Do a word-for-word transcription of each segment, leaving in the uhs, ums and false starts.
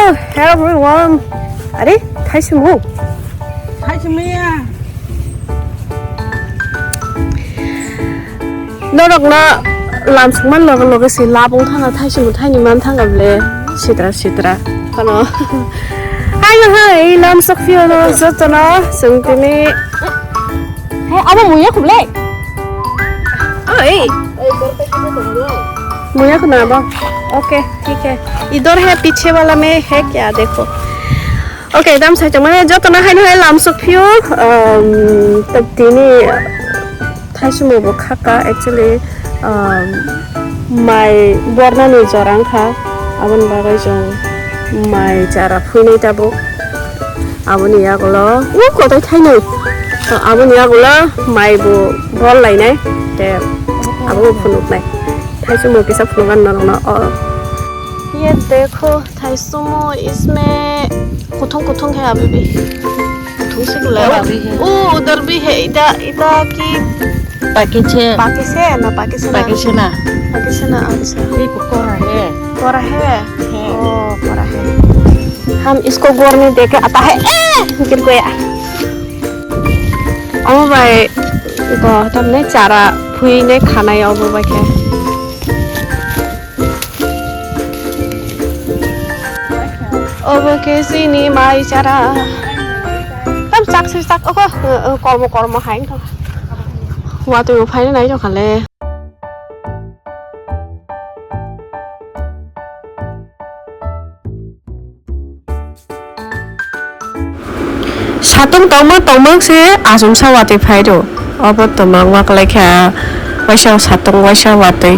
Hello everyone. Are, thaisimo. Thaisimo ya. Norokno lamsokma loge loge se labung thangna thaisimo thaini man thangna ble sitra sitra. Kono. Hai hai lamsok phiyano jotono chwng tini. Hey, abo muya khuble. Oh, hey. Muya khuna abo. Okay, ठीक है. इधर है पीछे वाला में है क्या देखो. Okay, dam sai tongmani jotono haino hai lamsok phio, um, tini thaisimo bo khaka actually, um, mai bornani jora wngkha, aboni bagwi chwng mai chara phuinai tabuk. Aboni yagulo, o kotai thainwi. Aboni yagulo mai bo bor lainai. Te abo phunuknai. Thaisimo kisa phunugan norokno. O. Ye dekho, thaisimo isme kuthung kuthung hai abhi bhi. Kuthung se gula. Aur abhi hai. O, udhar bhi hai. Ita, ita ki Pakistan. Pakistan na Pakistan? Pakistan. Pakistan, acha. Ye kora hai. Kora hai? Hai. Oh, kora hai. Hum isko ghor mein dekhe aata hai. Eh, ghir gaya. Amo bai ko tamne chara phui ne khanai obo bai khe. Obo khe chini mai chara. Tam chak se chak ogo, kormo kormo hai wngkha. Watwi bo phaina nai tongkha le. Satung tongma tongma se achomsa watwi phai rw. Obo tongma wng ma kwlai kha, waisa satung waisa watwi.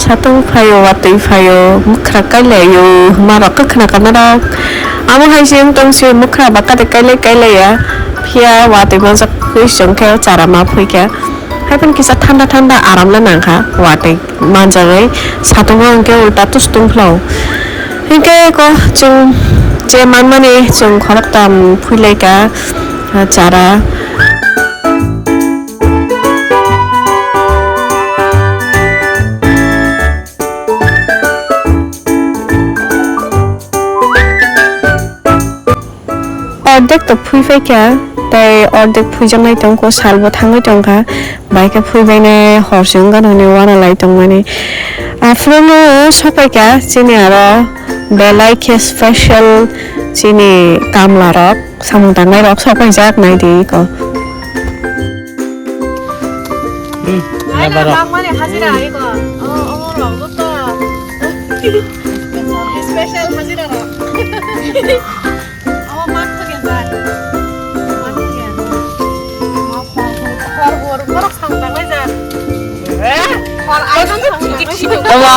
Satung phaio, watwi phaio, mwkhra kailaio, hwnma rok kwkhwna kwna rok. Amo hai se wng tong se mwkhra ba kate kailai kailai ya. Phiya watwi manjak khe chwng khe chara ma phui kha. Haiphano kisa thanda thanda aram le nang kha watwi manjagwi, satung o hwnkhe ulta tus tung phlao. Hinkhe ko chwng je manmani chwng khoroktham phuilai ka, ah, chara. Ordek to phui phai kha, tei ordek phuijaknai tong kho, salbo thangwi tong kha, bai khe phuibainai hor se wng gana hwnwi uanalai tongmani. Aphuru no sopai kha chini aro belai khe special chini kamla rok, samung tangnai rok sopaijak nai di ko. Hmm, Ai, labar rok. Bang mani hajira ai ko. Oh, oh, rok to. Special hajira rok. Abo mak thok ya jar. Mak thok ya. Mak thok. Hor hor borok samung tanglai jar. Eh? Hor ai samung tanglai jar. Abo.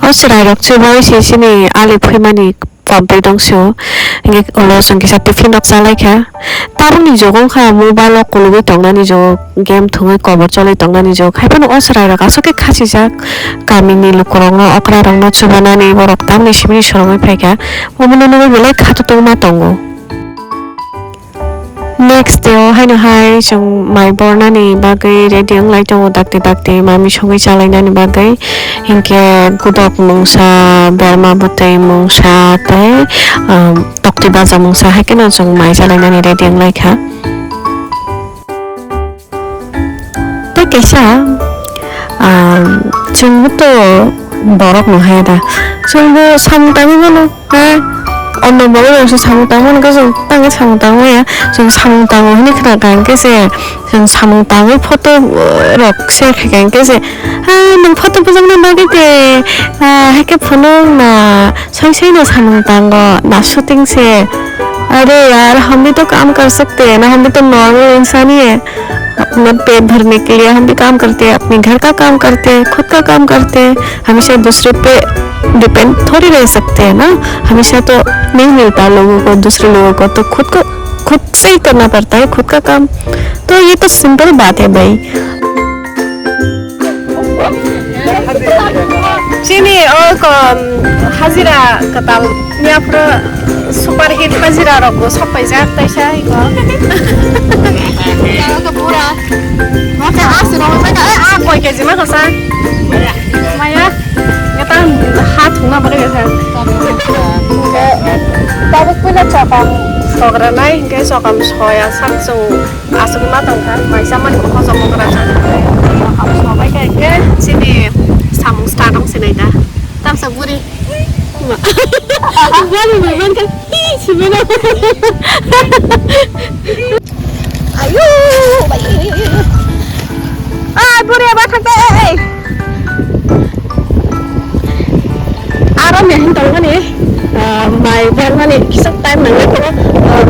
O chwrairok chubaui se chini ali phuimani pompoi tongso. Hinkhe ulo chwng kisa tiffin rok chalaikha. Tabukni jugo wngkha mobile o kulugwi tongnani jug, game thwngwi kobor cholwi tongnani jug. Haiphano o chwrairok aswk khe khachijak, kamini lukurokno, okrarokno chubanani borok tamni simini swrwngwi phaikha. Omono nugwi belai khatutungma tongo. Next day o haino hai chwng mai bornani bagwi ready wnglai tongo, dakti dakti mami songwi chalainani bagwi. Hinkhe gudok mungsa, berma bwtwi mungsa tei, um, tokti baja mungsa hai kheno chwng mai chalainani ready wnglai kha. Tei kaisa, um, chwngbo to borok no haya da, chwngbo samung tangwi mano. Ha, ono borok rok se samung tangmani khe chwng tangwi samung tangmaya. Chwng samung tango hwnwi khna kha hinkhe se chwng samung tangwi photo, uh, rok share khai kha hinkhe se, ha, nwng photo bujakna bagwi de, ah, haikhe phunuk na soi soi no samung tango na shooting se. Are yaar, hum bhi to kaam kar sakte hain na, hum bhi to normal insaan hi hai. अपना पेट भरने के लिए हम भी काम करते हैं, अपने घर का काम करते हैं, खुद का काम करते हैं। हमेशा दूसरे पे डिपेंड थोड़ी रह सकते हैं ना, हमेशा तो नहीं मिलता लोगों को, दूसरे लोगों को, तो खुद को खुद से ही करना पड़ता है खुद का काम। तो ये तो सिंपल बात है भाई। Chini o kom hajira kwtal ni aphuru super hit hajira rok bo sok paijak taisa iko. Pura. Mate aswk rok bai ka a koi keji ma kasa. Maya. Ngata Chokam sogranai, hingke chokam soya sak chwng aswk ma tongkha, maisa mani hojom wngra chwng. Chokam sobai khe hingke chini samung start wng sinai da. Tamsa buri. Bari bai man kha, hi, simena. Ayo, bai. Ai, buri ba thakte. Aro mehin tongmani, ah, mai bermani kisa time nangwi tongo, ah,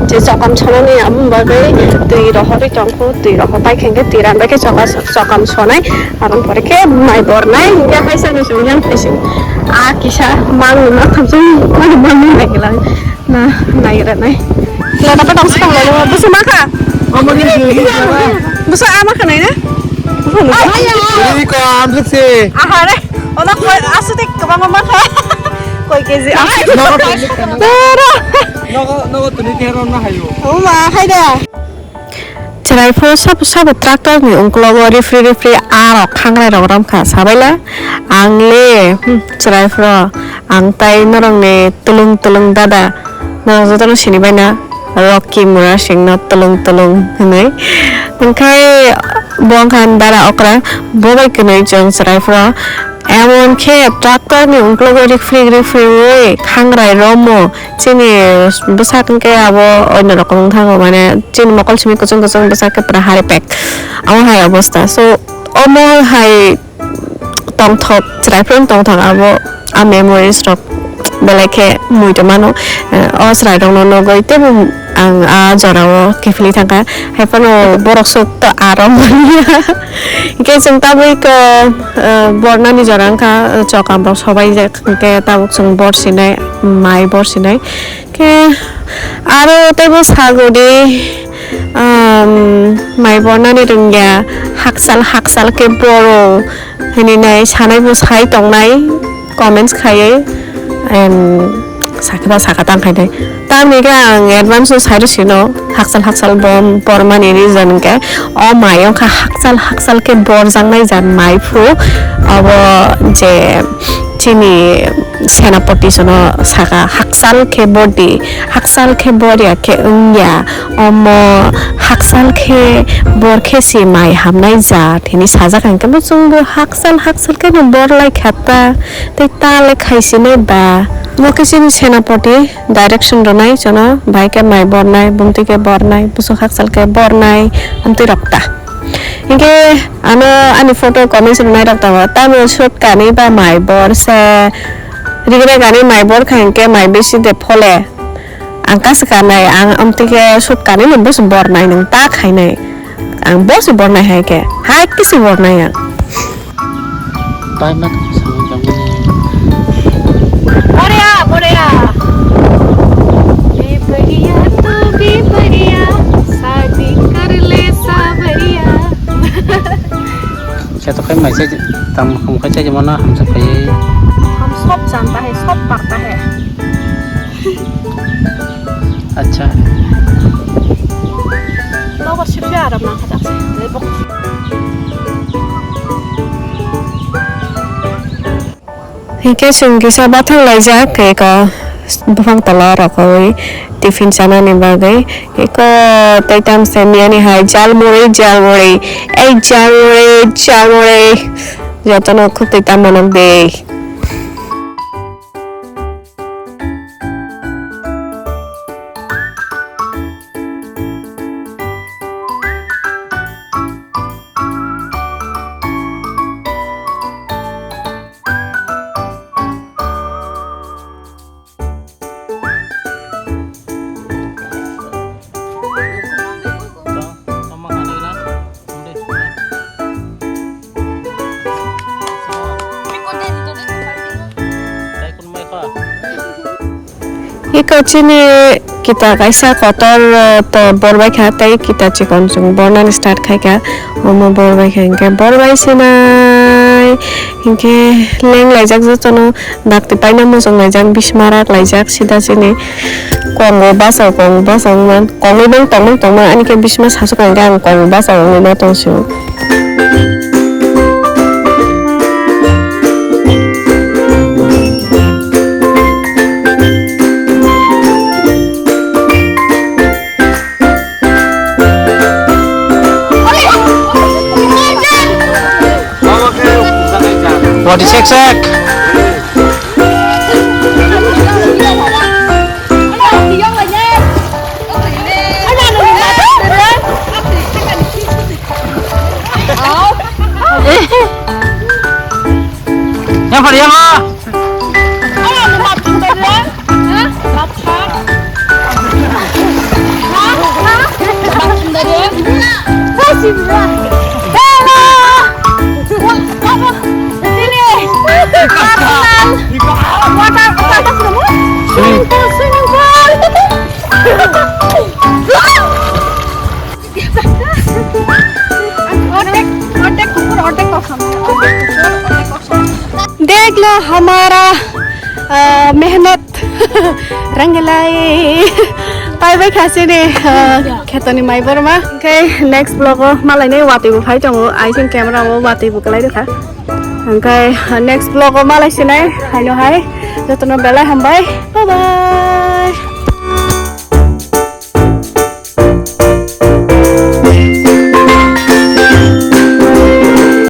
je chokam sonani aboni bagwi twi rohorwi tongkho, twi rohor pai khe hwnkhe twi ran bai khe choka-, chokam sonai, aboni pore khe mai bornai, hwnkhe hai sani song yang kaisa, ah, kisa mangno ma thamsong mangno mangno naigilang. Na, naigra nai. Lada pa tong sakang lalo, busu makha. Omo ni jui ni jara. Busu ama kha nai na? Busu ni. Ini ko amsuk si. Aha re. Ona koi asu tik kebang makha. Koi keji. Nogo tuni kano. Toro. Nogo, nogo tuni kero na hayo. Uma, hai da. Chwrai phano sabo sabo tractor ni ungklogo rifri rifri arok khangrai rok romkha sabaila ang le, hmm, chwrai phano ang tai norok ni tulung tulung dada norok jotono sini baina Rocky Murasing no tulung tulung hinui hingkhai bo wngkha dada okra bo bai kwnwi chwng chwrai phano emon khe tractor ni ungklogo rifri rifri ui khangrai romo. Chini bwsak hwnkhe abo onno rokom wng thango, mane chini mokol simi kwchwng kwchwng bwsak khe pura hari pek. Amo hai obosta. So, omo hai tongthok, chwrai phano tongthok abo a memories rok belai khe muitu mano. Eh, o chwrai rokno nugwi teibo ang a jorao kiphilwi thangkha. Hai phano borok sok to aro manya. Hingke chwng tabuk, eh, bornani jora wngkha, eh, chokam rok sobaijak. Hingke tabuk chwng bor sinai, mai bor sinai. Khe aro teibo sagodi, um, mai bornani rwngya, haksal haksal khe boro hinui nai sanai bo sai tongnai comments khaiwi, em, sakhe ba sakha tang khainai. Tamni khe ang advance o sai rw sino, haksal haksal bom bormani reason hwnkhe o mai wngkha haksal haksal khe borjaknai jat mai phu, abo je chini senapati sono saka, haksal khe bordi, haksal khe borya khe wngya, omo haksal khe bor khe si mai hamnai jat hinui sajak, hingkhe bo chwngbo haksal haksal khe no bor lai kha ta, tei ta le khai sinai ba. Bo khe chini senapati direction rwnai chwngno, bai khe mai bornai, bumtwi khe bornai, bwswk haksal khe bornai, amtwi rok ta. Hinkhe ano ani photo comments rwnairok tongo, tamo sut kanwi ba mai bor se, rigre kanwi mai bor kha hinkhe mai bisi de phole. Ang kasa kanai, ang amtwi khe sut kanwi no bosi bornai nwng ta khainai. Ang bosi bornai hai khe, hai kisi bornai ang. Time na kung samung kami ni. Borea, borea. ए बढ़िया तू भी बढ़िया, शादी कर ले सावरिया। Khe to khai mai chai, tam khum khai chai mano hamsa khai. हम सब जानता है, सब पढ़ता है। Acha. Nogo sibya aram nang kha tak se. Hingke chwng kisa bathang laijak, eko buphang tola rokoui tiffin chanani bagwi. Eko tei tamsa miyani hai jalmuri, jalmuri, ei jalmuri, jalmuri. Jotono khuk twi tamo nang de. Iko chini kita kaisa kotor, eh, to bor bai kha, tei kita chikon chwng bornani start khai kha. Omo bor bai kha, hinkhe bor bai sinai, hinkhe leng laijak jotono. Dakti paina muchung laijak, bisma rak laijak, sida chini kongo basa, kongo basa wngman, kongwi bang tongmang tongmang, ani khe bisma sasuk ang khe ang kongo basa wngwi ma tong sio. What is exact? Yang pada yang ah. Dekh lo hamara, ah, mehnat. Rangalai. Pai bai kha sini, ah, khetoni mai borma. Hwnkhe next vlog o malainai watwi bo phai tongo. I think camera o watwi bo kwlai rwkha. Hwnkhe next vlog o malai sinai haino hai. Jotono belai hambai. Bye bye.